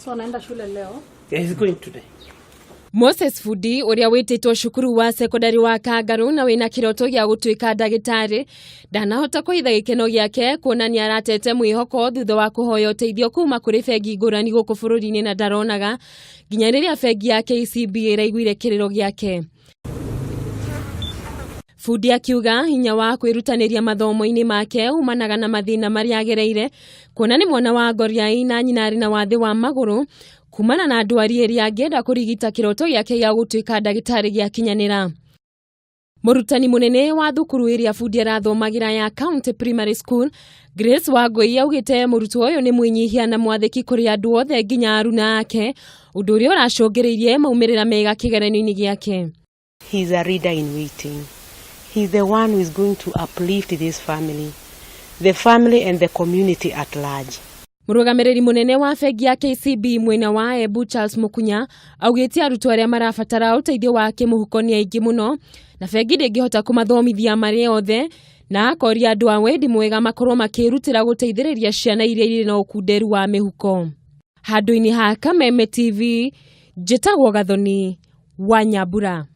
So anaenda shule leo? Yeah, he's going today. Moses Fundi ũrĩa wĩtĩtwo cukuru wa sekondari wa Kangarũ na wĩna kĩroto gĩa gũtuĩka ndagĩtarĩ ndanahota kũhitha gĩkeno gĩake kuona nĩ aratete mwĩhoko thutha wa kũhoya ũteithio kuma kũrĩ bengi ngũrani gũkũ bũrũri-inĩ na ndaronaga nginya rĩrĩa bengi ya KCB ĩraiguire kĩrĩro gĩake. Fundi akiuga hinya wa kwĩrutanĩria mathomo-inĩ make umanaga na mathĩna marĩa agereire kuona nĩ mwana wa ngoriai na nyina arĩ na wathe wa magũrũ kumana na ndwari ĩrĩa angĩenda kũrigita kĩroto gĩake gĩa gũtuĩka ndagĩtarĩ gĩakinyanĩra. Mũrutani mũnene wa thukuru ĩrĩa Fundi arathomagĩra ya County Primary School Grace Wangũi augĩte mũrutwo ũyũ nĩ mwĩnyihia na mwathĩki kũrĩ andũ othe nginya aruna ake, ũndũ ũrĩa ũracũngĩrĩirie maumĩrĩra mega kĩgeranio-inĩ gĩake. He's a leader in waiting. He's the one who is going to uplift this family, the family and the community at large. Mũrũgamĩrĩri mũnene wa bengi ya KCB mwena wa Embu Charles Mukunya augĩte arutwo arĩa marabatara ũteithio wa kĩmũhuko nĩ aingĩ mũno na bengi ndĩngĩhota kũmathomithia marĩ othe, na akoria andũ a wendi mwega makorwo makĩrutĩra gũteithĩrĩria ciana iria irĩ na ũkunderu wa mĩhuko. Handũ-inĩ ha Kameme TV, njĩtagwo Gathoni wa Nyambura.